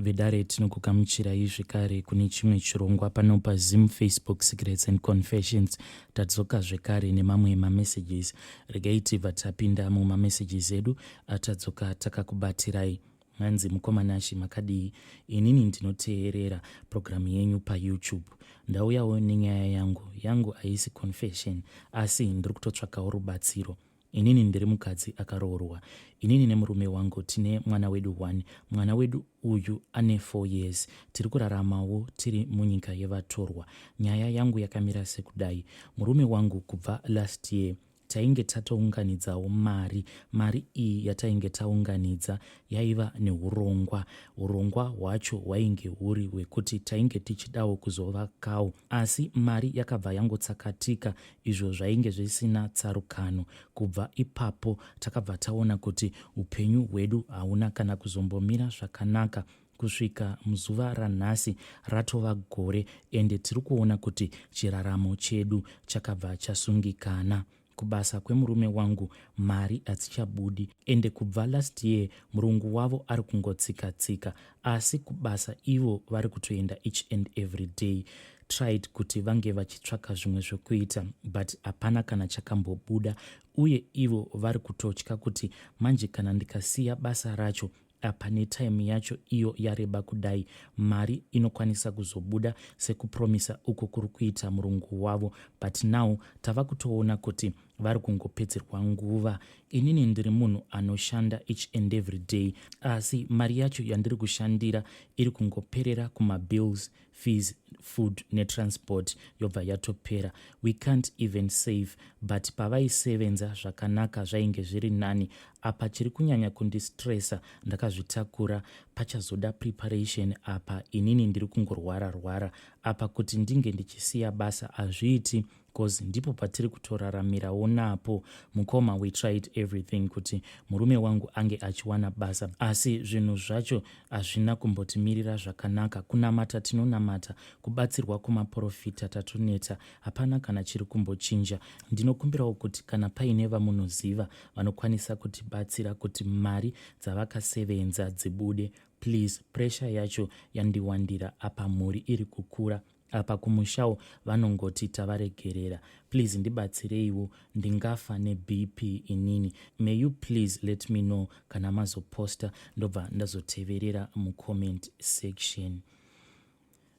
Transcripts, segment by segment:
Vedare, tinokugamuchirai zvekare kune chimwe chirongwa pano paZim Facebook Secrets and Confessions. Tadzoka zvekare nemamwe mamessages. Regai tibva tapinda mumamessages edu atadzoka takakubatirai. Hanzi, "Mukoma Nashi, makadii? Inini ndinoteerera purogiramu yenyu paYouTube. Ndauyawo nenyaya yangu. Yangu haisi confession, asi ndiri kutotsvakawo rubatsiro. Inini ndiri mukadzi akaroorwa. Inini nemurume wangu tine mwana wedu 1. Mwana wedu uyu ane 4 years. Tiri kuraramawo tiri munyika yevatorwa. Nyaya yangu yakamira sekudai: murume wangu kubva last year tainge tatounganidzawo mari. Mari iyi yatainge taunganidza yaiva neurongwa. Urongwa hwacho hwainge huri hwekuti tainge tichidawo kuzovakawo, asi mari yakabva yangotsakatika, izvo zvainge zvisina tsarukano. Kubva ipapo takabva taona kuti upenyu hwedu hauna kana kuzombomira zvakanaka kusvika muzuva ranhasi. Ratova gore, ende tiri kuona kuti chiraramo chedu chakabva chasungikana. Kubasa kwemurume wangu mari hadzichabudi, ende kubva last year murungu wavo ari kungotsika-tsika, asi kubasa ivo vari kutoenda each and every day. Tried kuti vange vachitsvaka zvimwe zvokuita, but hapana kana chakambobuda. Uye ivo vari kutotya kuti manje kana ndikasiya basa racho apa, netime yacho iyo yareba kudai, mari inokwanisa kuzobuda sekupromisa uko kuri kuita murungu wavo. But now tava kutoona kuti vari kungopedzerwa nguva. Inini ndiri munhu anoshanda each and every day, asi mari yacho yandiri kushandira iri kungoperera kumabills, fees, food netransport, yobva yatopera. We can't even save. But pavaisevenza zvakanaka zvainge zviri nani. Apa chiri kunyanya kundistressa, ndakazvitakura, pachazoda preparation. Apa inini ndiri kungorwara rwara. Apa kuti ndinge ndichisiya basa hazviiti, 'cause ndipo patiri kutoraramirawo napo. Mukoma, we tried everything kuti murume wangu ange achiwana basa, asi zvinhu zvacho hazvina kumbotimirira zvakanaka. Kunamata tinonamata, kubatsirwa kumaprofita tatoneta, hapana kana chiri kumbochinja. Ndinokumbirawo kuti kana paine vamunoziva vanokwanisa kutibatsira kuti mari dzavakasevenza dzibude, please. Pressure yacho yandiwandira. Apa mhuri iri kukura, apa kumushawo vanongoti tavaregerera. Please ndibatsireiwo, ndingafa neBP inini. May you please let me know kana mazoposta, ndobva ndazoteverera mucomment section."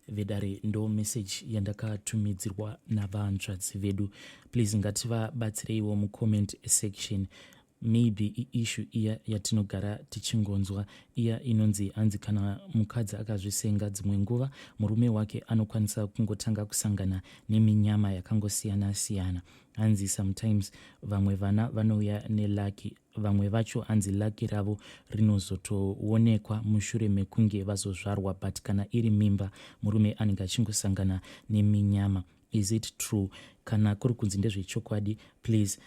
Vedare, ndo message yandakatumidzirwa navanzvadzi vedu. Please ngativabatsireiwo mucomment section. Maybe iissue iya yatinogara tichingonzwa iya inonzi hanzi kana mukadzi akazvisenga, dzimwe nguva murume wake anokwanisa kungotanga kusangana neminyama yakangosiyana-siyana. Hanzi sometimes vamwe vana vanouya neluck, vamwe vacho hanzi luck ravo rinozotoonekwa mushure mekunge vazozvarwa, but kana iri mimba murume anenge achingosangana neminyama. Is it true? Kana kuri kunzi ndezvechokwadi, please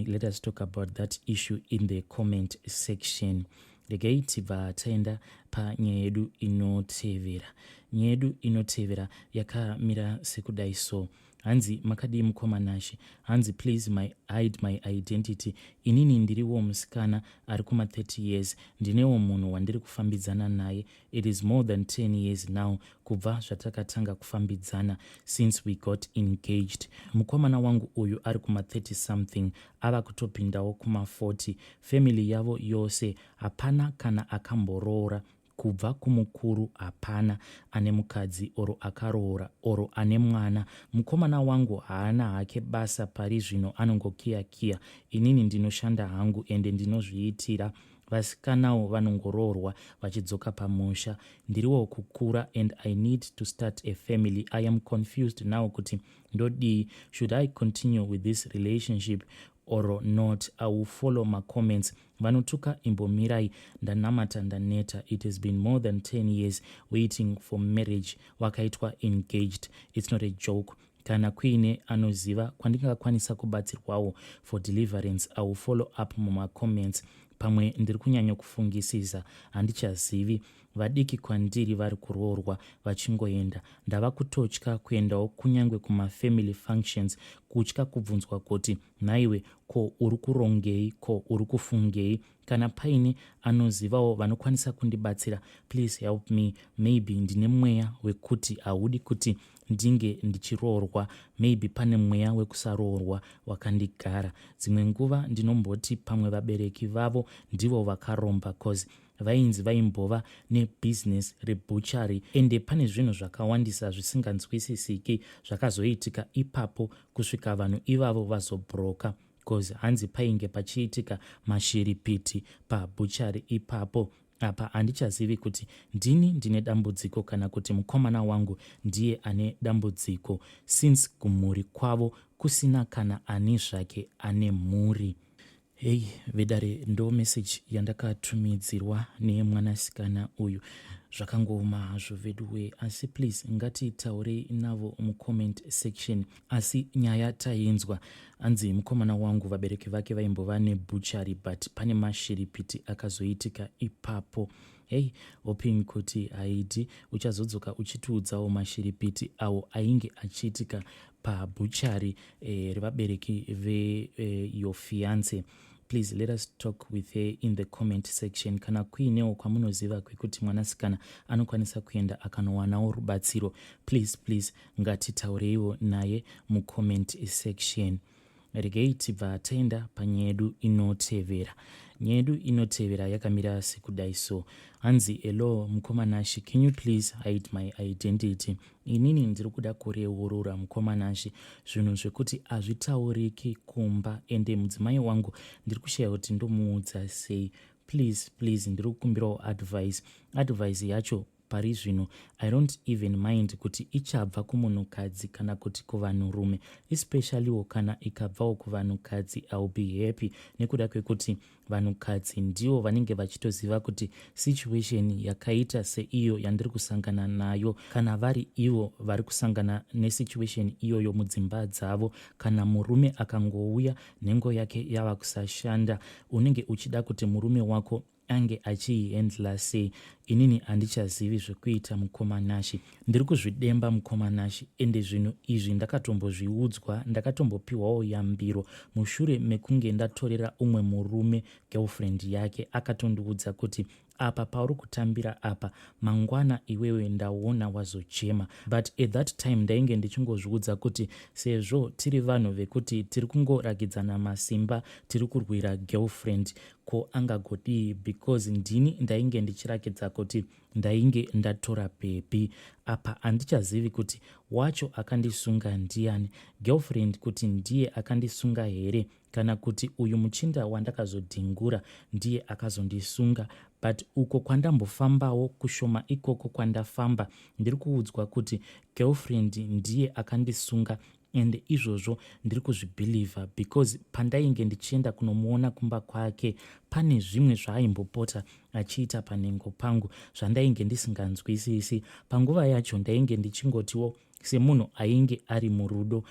let us talk about that issue in the comment section. Regai tibva taenda panyaya yedu inotevera. Nyaya yedu inotevera yakamira sekudai so. Hanzi, "Makadii mukoma Nashe?" Hanzi, "Please hide my identity. Inini ndiriwo musikana ari kuma30 years. Ndinewo munhu wandiri kufambidzana naye. It is more than 10 years now kubva zvatakatanga kufambidzana, since we got engaged. Mukomana wangu uyu ari kuma30 something, ava kutopindawo kuma40. Family yavo yose hapana kana akamboroora. Kubva kumukuru hapana ane mukadzi or akaroora or ane mwana. Mukomana wangu haana hake basa pari zvino, anongokiyakiya. Inini ndinoshanda hangu ende ndinozviitira. Vasikanawo vanongoroorwa vachidzoka pamusha. Ndiriwo kukura and I need to start a family. I am confused now kuti ndodii. Should I continue with this relationship or not? I will follow my comments. Vanotuka imbomirai, ndanamata ndaneta. It has been more than 10 years waiting for marriage. Wakaitwa engaged, it's not a joke. Kana kuine anoziva kwandingakwanisa kubatsirwawo for deliverance, I will follow up mumacomments. Pamwe ndiri kunyanya kufungisisa, handichazivi. Vadiki kwandiri vari kuroorwa vachingoenda. Ndava kutotya kuendawo kunyange kumafamily functions, kutya kubvunzwa kuti nhaiwe ko uri kurongei, ko uri kufungei. Kana paine anozivawo vanokwanisa kundibatsira, please help me. Maybe ndine mweya wekuti haudi kuti ndinge ndichiroorwa, maybe pane mweya wekusaroorwa wakandigara. Dzimwe nguva ndinomboti pamwe vabereki vavo ndivo vakaromba cause vainzi vaimbova nebusiness rebutchery, ende pane zvinhu zvakawandisa zvisinganzwisisiki zvakazoitika ipapo kusvika vanhu ivavo vazobroka, cause hanzi painge pachiitika mashiripiti pabutchery ipapo. Apa handichazivi kuti ndini ndine dambudziko kana kuti mukomana wangu ndiye ane dambudziko, since kumhuri kwavo kusina kana ani zvake ane mhuri. Hei vedare, ndo meseji yandakatumidzirwa nemwanasikana uyu. Zvakangooma hazvo veduwe, asi please ngatitaurei navo mucomment section. Asi nyaya tainzwa, anzi mukomana wangu vabereki vake vaimbova nebutchery, but pane mashiripiti akazoitika ipapo. Hei, hoping kuti haidi uchazodzoka uchitiudzawo mashiripiti awo ainge achiitika pabutchery revabereki veyour fiance. Please let us talk with her in the comment section. Kana kuinewo kwamunoziva kwekuti mwanasikana anokwanisa kuenda akanowanawo rubatsiro, please, please ngatitaureiwo naye mucomment section. Regei tibva taenda panyaya yedu inotevera. Nyaya yedu inotevera yakamira sekudai so. Hanzi, "Hello mukoma Nashi, can you please hide my identity? Inini ndiri kuda kureurura, mukoma Nashi, zvinhu zvekuti hazvitauriki kumba, ende mudzimai wangu ndiri kushaya kuti ndomuudza sei. Please, please, ndiri kukumbirawo advice. Advice yacho pari zvino I don't even mind kuti ichabva kumunhukadzi kana kuti kuvanhurume, especiallywo kana ikabvawo kuvanhukadzi, I will be happy, nekuda kwekuti vanhukadzi ndivo vanenge vachitoziva kuti situation yakaita seiyo yandiri kusangana nayo, kana vari ivo vari kusangana nesituation iyoyo mudzimba dzavo, kana murume akangouya nhengo yake yava kusashanda, unenge uchida kuti murume wako ange achiihandla sei. Inini handichazivi zvekuita, mukoma Nashi. Ndiri kuzvidemba, mukoma Nashi, ende zvinhu izvi ndakatombozviudzwa, ndakatombopiwawo yambiro mushure mekunge ndatorera umwe murume girlfriend yake. Akatondiudza kuti apa pauri kutambira apa, mangwana iwewe ndaona wazochema. But at that time ndainge ndichingozviudza kuti sezvo tiri vanhu vekuti tiri kungorakidzana masimba, tiri kurwira girlfriend, ko angagodii, because ndini ndainge ndichirakidza kuti ndainge ndatora bhebhi. Apa handichazivi kuti wacho akandisunga ndiani, girlfriend kuti ndiye akandisunga here, kana kuti uyu muchinda wandakazodhingura ndiye akazondisunga. But uko kwandambofambawo kushoma ikoko kwandafamba, ndiri kuudzwa kuti girlfriend ndiye akandisunga, ende izvozvo ndiri kuzvibhilivha, because pandainge ndichienda kunomuona kumba kwake, pane zvimwe zvaaimbopota achiita panhengo pangu zvandainge ndisinganzwisisi. Panguva yacho ndainge ndichingotiwo semunhu ainge ari murudo,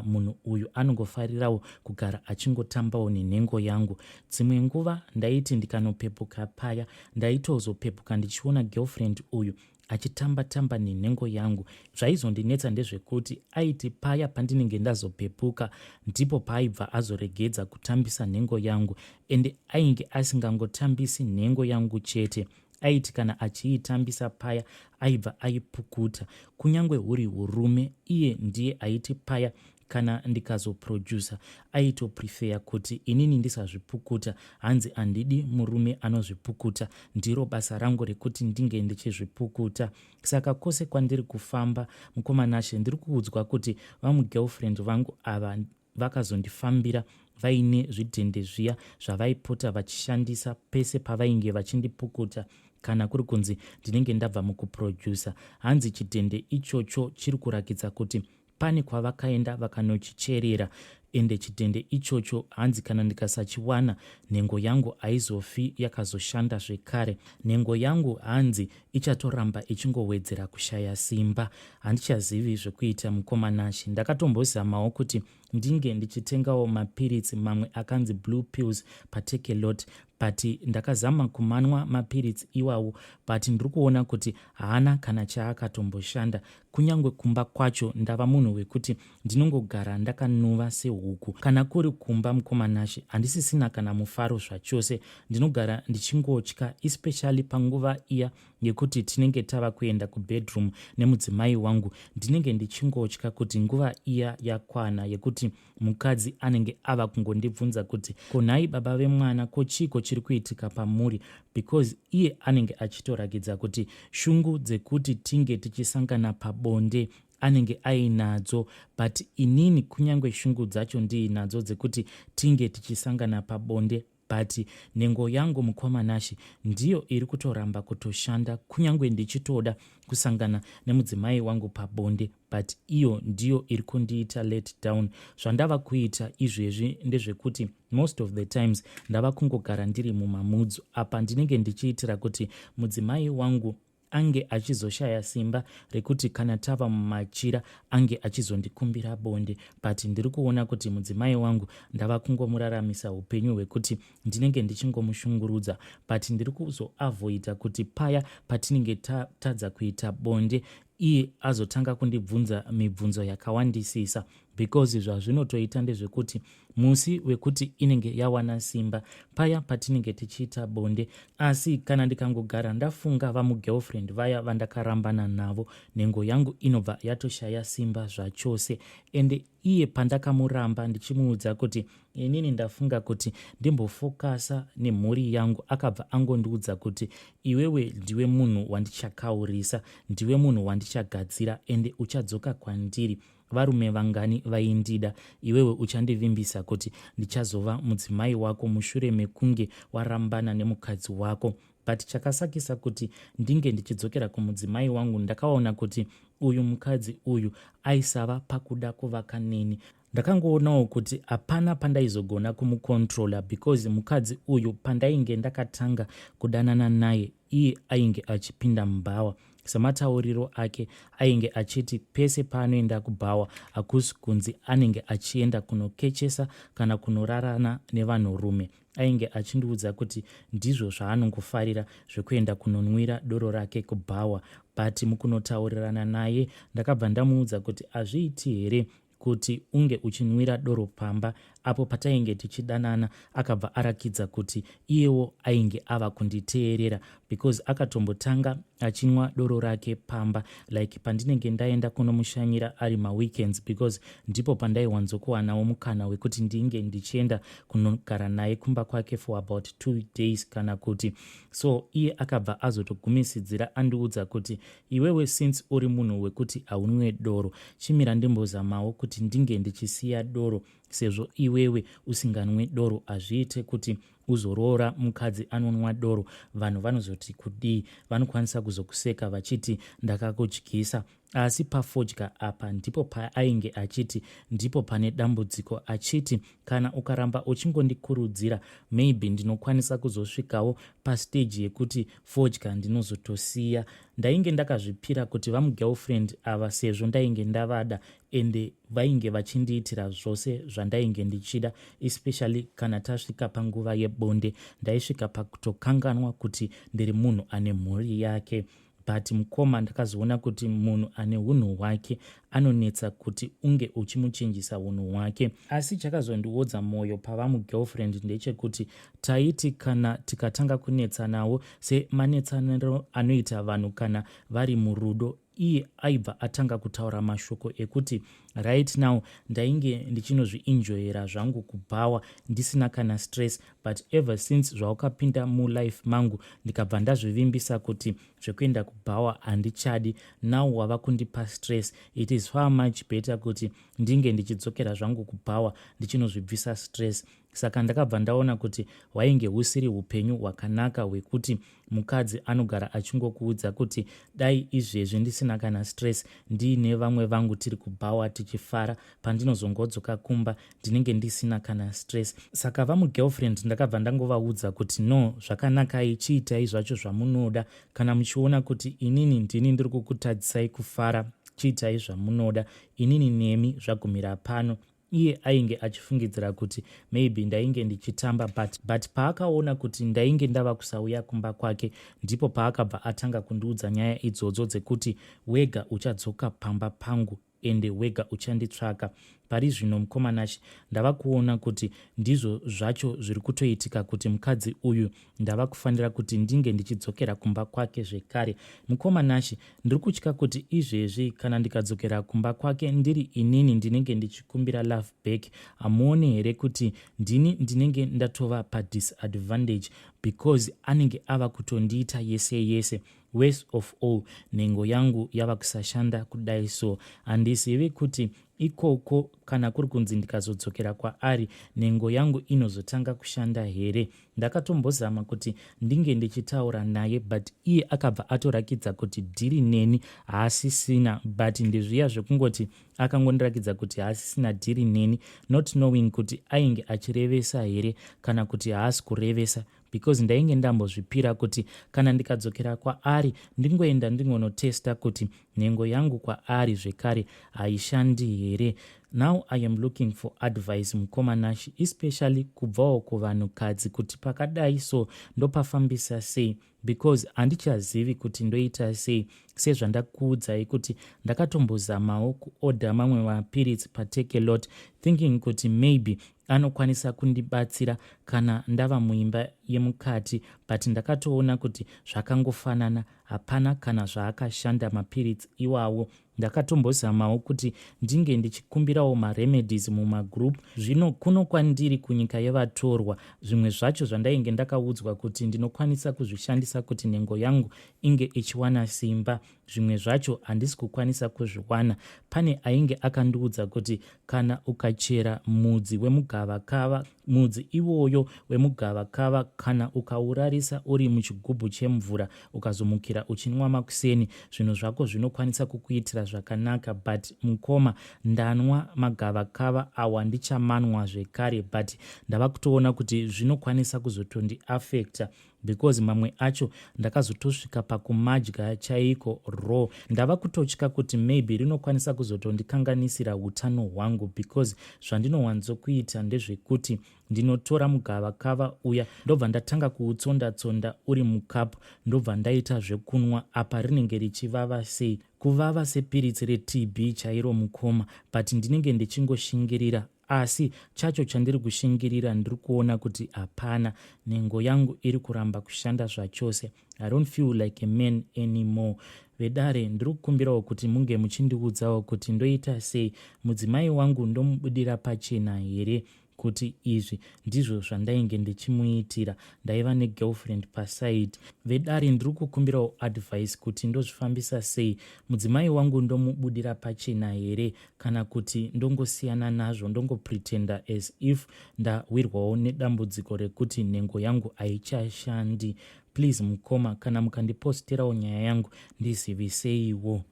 munhu uyu anongofarirawo kugara achingotambawo nenhengo yangu. Dzimwe nguva ndaiti ndikanopepuka paya, ndaitozopepuka ndichiona girlfriend uyu achitamba-tamba nenhengo yangu. Zvaizondinetsa ndezvekuti aiti paya pandinenge ndazopepuka, ndipo paaibva azoregedza kutambisa nhengo yangu. Ende ainge asingangotambisi nhengo yangu chete, aiti kana achiitambisa paya, aibva aipukuta. Kunyange huri urume, iye ndiye aiti paya kana ndikazoprodusa, aitoprefera kuti inini ndisazvipukuta. Hanzi handidi murume anozvipukuta, ndiro basa rangu rekuti ndinge ndichizvipukuta. Saka kwose kwandiri kufamba, mukoma Nashe, ndiri kuudzwa kuti vamugirlfriend vangu ava vakazondifambira vaine zvidhende zviya zvavaipota vachishandisa pese pavainge vachindipukuta kana kuri kunzi ndinenge ndabva mukuprodusa. Hanzi chidhende ichocho chiri kurakidza kuti pane kwavakaenda vakanochicherera, ende chidhende ichocho hanzi kana ndikasachiwana, nhengo yangu haizofi yakazoshanda zvekare. Nhengo yangu hanzi ichatoramba ichingowedzera kushaya simba. Handichazivi zvekuita, mukoma Nashi. Ndakatombozamawo kuti ndinge ndichitengawo mapiritsi mamwe akanzi blue pills paTakealot, but ndakazama kumanwa mapiritsi iwawo, but ndiri kuona kuti haana kana chaakatomboshanda. Kunyange kumba kwacho ndava munhu wekuti ndinongogara ndakanuva sehuku. Kana kuri kumba, mukoma Nashe, handisisina kana mufaro zvachose. Ndinogara ndichingotya, especially panguva iya yekuti tinenge tava kuenda kubedroom nemudzimai wangu. Ndinenge ndichingotya kuti nguva iya yakwana yekuti mukadzi anenge ava kungondibvunza kuti, "Ko nhai baba vemwana, ko chiiko chiri kuitika pamuri?" Because iye anenge achitorakidza kuti shungu dzekuti tinge tichisangana pabonde anenge ainadzo, but inini kunyange shungu dzacho ndiinadzo dzekuti tinge tichisangana pabonde, but nhengo yangu, mukoma Nashe, ndiyo iri kutoramba kutoshanda. Kunyange ndichitoda kusangana nemudzimai wangu pabonde, but iyo ndiyo iri kundiita let down. Zvandava kuita izvezvi ndezvekuti most of the times ndava kungogara ndiri mumamoods. Apa ndinenge ndichiitira kuti mudzimai wangu ange achizoshaya simba rekuti kana tava mumachira ange achizondikumbira bonde, but ndiri kuona kuti mudzimai wangu ndava kungomuraramisa upenyu hwekuti ndinenge ndichingomushungurudza. But ndiri kuzoavoida kuti paya patinenge tatadza kuita bonde, iye azotanga kundibvunza mibvunzo yakawandisisa, because zvazvinotoita ndezvekuti musi wekuti inenge yawana simba paya patinenge tichiita bonde, asi kana ndikangogara ndafunga vamugirlfriend vaya vandakarambana navo, nhengo yangu inobva yatoshaya simba zvachose. Ende iye pandakamuramba ndichimuudza kuti inini ndafunga kuti ndimbofokasa nemhuri yangu, akabva angondiudza kuti, "Iwewe ndiwe munhu wandichakaurisa, ndiwe munhu wandichagadzira, ende uchadzoka kwandiri. Varume vangani vaindida? Iwewe uchandivimbisa kuti ndichazova mudzimai wako mushure mekunge warambana nemukadzi wako." But chakasakisa kuti ndinge ndichidzokera kumudzimai wangu, ndakaona kuti uyu mukadzi uyu aisava pakuda kuvaka neni. Ndakangoonawo kuti hapana pandaizogona kumucontrola, because mukadzi uyu pandainge ndakatanga kudanana naye, iye ainge achipinda mubhawa. Sematauriro ake, ainge achiti pese paanoenda kubhawa hakusi kunzi anenge achienda kunokechesa kana kunorarana nevanhurume. Ainge achindiudza kuti ndizvo zvaanongofarira, zvekuenda kunonwira doro rake kubhawa. But mukunotaurirana naye, ndakabva ndamuudza kuti hazviiti here kuti unge uchinwira doro pamba apo patainge tichidanana. Akabva arakidza kuti iyewo ainge ava kunditeerera, because akatombotanga achinwa doro rake pamba, like pandinenge ndaenda kunomushanyira ari maweekends, because ndipo pandaiwanzokuwanawo mukana wekuti ndinge ndichienda kunogara naye kumba kwake for about 2 days kana kuti so. Iye akabva azotogumisidzira andiudza kuti, "Iwewe, since uri munhu wekuti haunwe doro, chimira ndimbozamawo kuti ndinge ndichisiya doro. Sezvo iwewe usinganwe doro, hazviite kuti uzoroora mukadzi anonwa doro. Vanhu vanozoti kudii? Vanokwanisa kuzokuseka vachiti ndakakudyisa." Asi pafodya apa ndipo paainge achiti ndipo pane dambudziko, achiti kana ukaramba uchingondikurudzira, maybe ndinokwanisa kuzosvikawo pastage yekuti fodya ndinozotosiya. Ndainge ndakazvipira kuti vamugirlfriend ava, sezvo ndainge ndavada ende vainge vachindiitira zvose zvandainge ndichida, especially kana tasvika panguva yebonde, ndaisvika pakutokanganwa kuti ndiri munhu ane mhuri yake. But mukoma, ndakazoona kuti munhu ane unhu hwake anonetsa kuti unge uchimuchinjisa unhu hwake. Asi chakazondiodza mwoyo pavamugirlfriend ndechekuti taiti kana tikatanga kunetsanawo semanetsaniro anoita vanhu kana vari murudo, iye aibva atanga kutaura mashoko ekuti, "Right now ndainge ndichinozvienjoyera zvangu kubhawa ndisina kana stress, but ever since zvaukapinda mulife mangu, ndikabva ndazvivimbisa kuti zvekuenda kubhawa handichadi, now wava kundipa stress. It is far much better kuti ndinge ndichidzokera zvangu kubhawa ndichinozvibvisa stress." Saka ndakabva ndaona kuti hwainge husiri upenyu hwakanaka hwekuti mukadzi anogara achingokuudza kuti, "Dai izvezvi ndisina kana stress, ndiine vamwe vangu tiri kubhawa tichifara. Pandinozongodzoka kumba ndinenge ndisina kana stress." Saka vamugirlfriend ndakabva ndangovaudza kuti, "No, zvakanakai, chiitai zvacho zvamunoda. Kana muchiona kuti inini ndini ndiri kukutadzisai kufara, chiitai zvamunoda. Inini nemi zvagumira pano." Iye ainge achifungidzira kuti maybe ndainge ndichitamba, but paakaona kuti ndainge ndava kusauya kumba kwake, ndipo paakabva atanga kundiudza nyaya idzodzo dzekuti wega uchadzoka pamba pangu ende wega uchanditsvaka. Pari zvino, mukoma Nashe, ndava kuona kuti ndizvo zvacho zviri kutoitika, kuti mukadzi uyu ndava kufanira kuti ndinge ndichidzokera kumba kwake zvekare. Mukoma Nashe, ndiri kutya kuti izvezvi kana ndikadzokera kumba kwake ndiri inini ndinenge ndichikumbira love back, hamuoni here kuti ndini ndinenge ndatova padisadvantage, because anenge ava kutondiita yese yese? Worst of all, nhengo yangu yava kusashanda kudai, so handizivi kuti ikoko kana kuri kunzi ndikazodzokera kwaari, nhengo yangu inozotanga kushanda here. Ndakatombozama kuti ndinge ndichitaura naye, but iye akabva atorakidza kuti dhiri neni haasisina. But ndezviya zvekungoti akangondirakidza kuti haasisina dhiri neni, not knowing kuti ainge achirevesa here kana kuti haasi kurevesa, because ndainge ndambozvipira kuti kana ndikadzokera kwaari ndingoenda ndingonotesta kuti nhengo yangu kwaari zvekare haishandi here. Now I am looking for advice, mukoma Nashe, especially kubvawo kuvanhukadzi, kuti pakadai so ndopafambisa sei, because handichazivi kuti ndoita sei. Sezvandakuudzai kuti ndakatombozamawo kuodha mamwe mapiritsi paTakealot, thinking kuti maybe anokwanisa kundibatsira kana ndava muimba yemukati, but ndakatoona kuti zvakangofanana, hapana kana zvaakashanda mapiritsi iwawo. Ndakatombozamawo kuti ndinge ndichikumbirawo maremedies mumagroup. Zvino kuno kwandiri kunyika yevatorwa, zvimwe zvacho zvandainge ndakaudzwa kuti ndinokwanisa kuzvishandisa kuti nhengo yangu inge ichiwana simba, zvimwe zvacho handisi kukwanisa kuzviwana. Pane ainge akandiudza kuti kana ukachera mudzi wemugavakava, mudzi iwoyo wemugavakava, kana ukaurarisa uri muchigubhu chemvura, ukazomukira uchinwa makuseni, zvinhu zvako zvinokwanisa kukuitira zvakanaka. But mukoma, ndanwa magavakava awa, ndichamanwa zvekare, but ndava kutoona kuti zvinokwanisa kuzotondiafecta, because mamwe acho ndakazotosvika pakumadya chaiko raw. Ndava kutotya kuti maybe rinokwanisa kuzotondikanganisira utano hwangu, because zvandinowanzokuita ndezvekuti ndinotora mugavakava uya, ndobva ndatanga kuutsonda-tsonda uri mukapu, ndobva ndaita zvekunwa. Apa rinenge richivava sei, kuvava sepiritsi reTB chairo, mukoma, but ndinenge ndichingoshingirira. Asi chacho chandiri kushingirira, ndiri kuona kuti hapana, nhengo yangu iri kuramba kushanda zvachose. I don't feel like a man anymore. Vedare, ndiri kukumbirawo kuti munge muchindiudzawo kuti ndoita sei. Mudzimai wangu ndomubudira pachena here kuti izvi ndizvo zvandainge ndichimuitira, ndaiva negirlfriend paside? Vedare, ndiri kukumbirawo advice kuti ndozvifambisa sei. Mudzimai wangu ndomubudira pachena here, kana kuti ndongosiyana nazvo, ndongopretenda as if ndawirwawo nedambudziko rekuti nhengo yangu haichashandi? Please mukoma, kana mukandiposterawo nyaya yangu, ndiziviseiwo.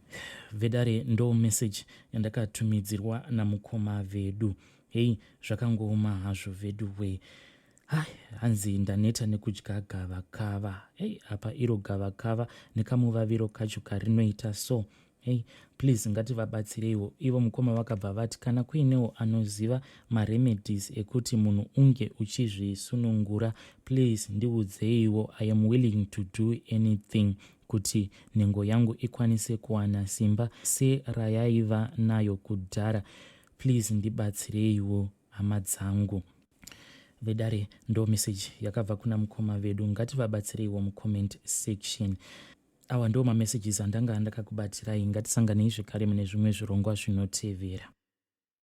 Vedare, ndo message yandakatumidzirwa namukoma vedu. Hei, zvakangooma hazvo vedu wei. Hai, hanzi ndaneta nekudya gavakava. Hei, apa iro gavakava nekamuvaviro kacho karinoita so. Hei, please ngativabatsireiwo ivo mukoma. Vakabva vati kana kuinewo anoziva maremedies ekuti munhu unge uchizvisunungura, please ndiudzeiwo. I am willing to do anything kuti nhengo yangu ikwanise kuwana simba serayaiva nayo kudhara. Please ndibatsireiwo, hama dzangu. Vedare, ndo message yakabva kuna mukoma vedu. Ngativabatsireiwo mucomment section. Awa ndo mamessages andanga ndakakubatirai. Ngatisanganei zvekare mune zvimwe zvirongwa zvinotevera.